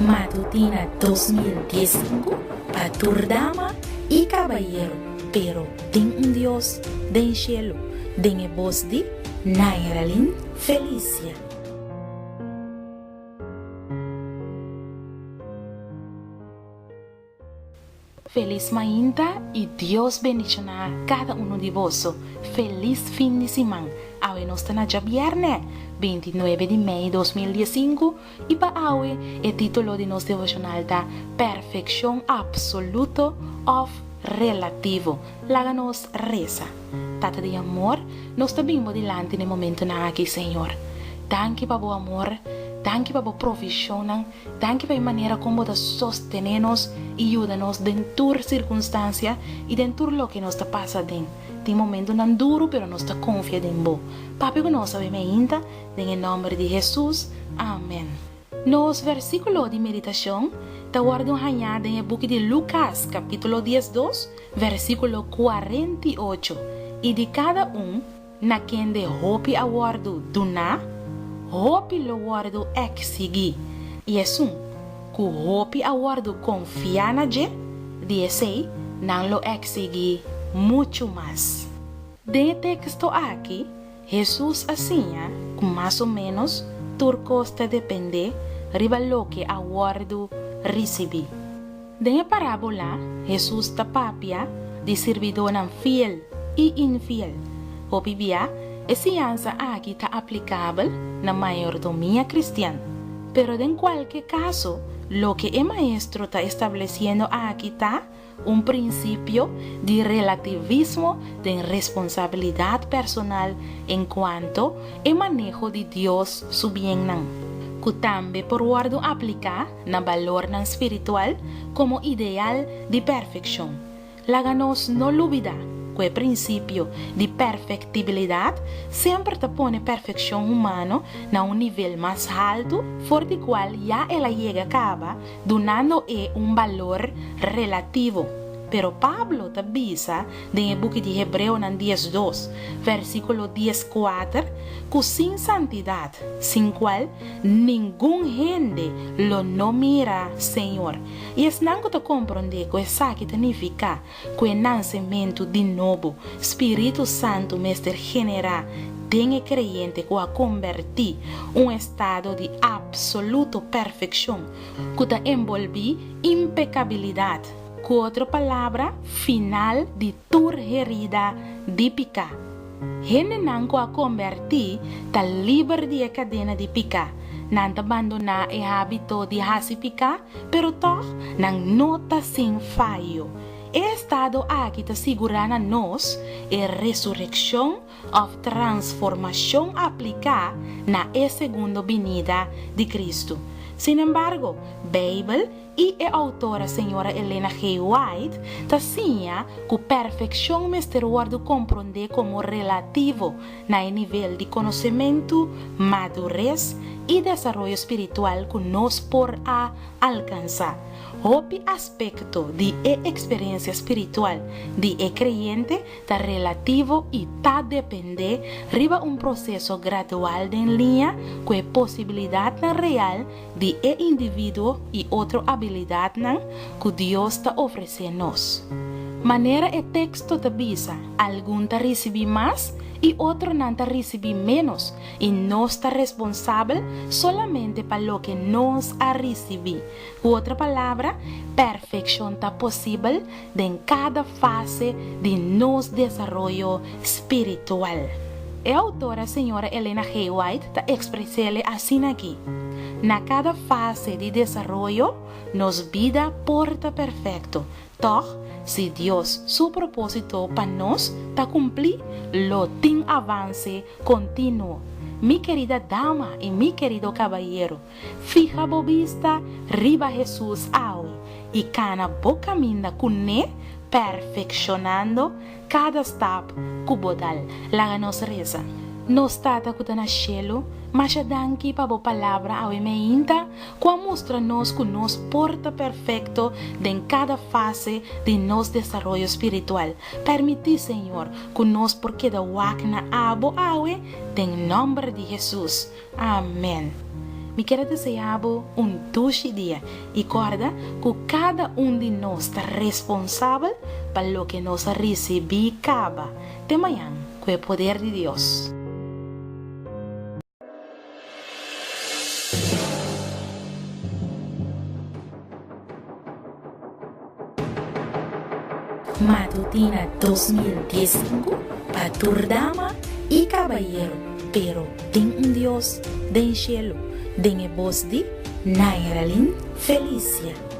Matutina 2015 pa tur dama i kabayero, pero tin un Dios den shelu, den e bos di Nairalyn Felicia. Felis mainta y Dios bendiciona cada uno di boso. Felis fin di siman. Awe nos ta na djabierne, 29 di mei 2015 y pa awe e titulo di nos devocional ta Perfeccion Absoluto of Relativo. Laga nos reza. Tata di amor, nos ta bin bo dilanti na e momentonan aki, Señor. Danki pa bo amor, danki pa bo provisionnan. Danki pa e manera kon bo ta sostené nos i yuda nos den tur sirkunstansia i den tur loke nos ta pasa den. Tin momentunan duru pero nos ta konfia den bo. Papia ku nos awe meinta, den e nòmber di Hesus, amèn. Nos versíkulo di meditashon ta wòrdu hañá den e buki di Lukas kapítulo diesdos, versíkulo 48, I di kada un, Na kende hopi a wòrdu duná, hopi lo wòrdu eksigí, i esun ku hopi a wòrdu konfiá na dje, di esei nan lo eksigí muchu mas. Den e teksto aki, Hesus a siña ku mas o ménos tur kos ta dependé riba loke a wòrdu risibí. Den e parábola, Hesus ta papia di sirbidónan fiel i infiel. Hopi bia, e siñansa aki ta aplikabel na mayordomia kristian. Pero den kualke kaso, loke e maestro ta establesiendo aki ta un prinsipio di relativismo den responsabilidat personal en kuanto e maneho di Dios su biennan, ku tambe por wòrdu apliká na balornan spiritual komo ideal di perfekshon. Laga nos no lubidá ku e prinsipio di perfektibilidat semper ta pone perfekshon humano na un nivel mas haltu for di kual ya el a yega kaba dunando e un balor relativo. Pero Pablo ta bisa den e buki di Hebreonan 12, versíkulo 14, ku sin santidat, sin kual Ningun hende lo no mira Señor. I esnan ku ta komprondé ku esaki ta nifiká ku e nansementu di nobo Spiritu Santu mester generá den e kreyente ku a kombertí un estado di apsoluto perfekshon ku ta enbolbí impekabilidat, ku otro palabra, final di tur herida di piká. Hendenan ku a kombertí ta liber di e kadena di piká. Nan ta bandoná e hábito di hasi piká, pero tòg nan no ta sin fayo. E estado aki ta sigurá na nos e resurekshon òf transformashon apliká na e segundo binida di Kristu. Sinembargo, Beibel I e outora señora Elena G. White ta siña ku perfekshon mester wòrdu komprondé komo relativo na e nivel di konosementu, madures i desaroyo spiritual ku nos por a alkansá. Hopi aspekto di e eksperensia spiritual di e kreyente ta relativo i ta dependé riba un proseso gradual den liña ku e posibilidatnan real di e individuo i otro abilidatnan ku Dios ta ofresé nos. Manera e teksto ta bisa, algun ta risibí mas i otronan ta risibí ménos, i nos ta responsabel solamente pa loke nos a risibí. Ku otro palabra, perfekshon ta posibel den kada fase di nos desaroyo spiritual. E outora señora Elena G. White ta ekspres'é asina aki, Na kada fase di desaroyo, nos bida por ta perfekto, tòg si Dios su propósito pa nos ta kumplí, lo tin avanse kontinuo. Mi kerida dama i mi kerido kabayero, Fiha bo bista riba Hesus awe i kana bo kaminda kuné perfekshonando kada stap ku bo dal. Laga nos resa. Nos Tata ku ta na shelu, masha danki pa bo Palabra awe meinta ku a mustra nos ku nos por ta perfekto den kada fase di nos desaroyo spiritual. Permití, Señor, ku nos por keda wak na abo awe den nòmber di Hesus. Amen. Mi kier a desea bo un dushi dia i kòrda ku kada un di nos ta responsabel pa loke nos a risibí kaba. Te mañan ku e poder di Dios. Matutina 2015 pa tur dama i kabayero, pero tin un Dios den shelu, den e bos di Nairalyn Felicia.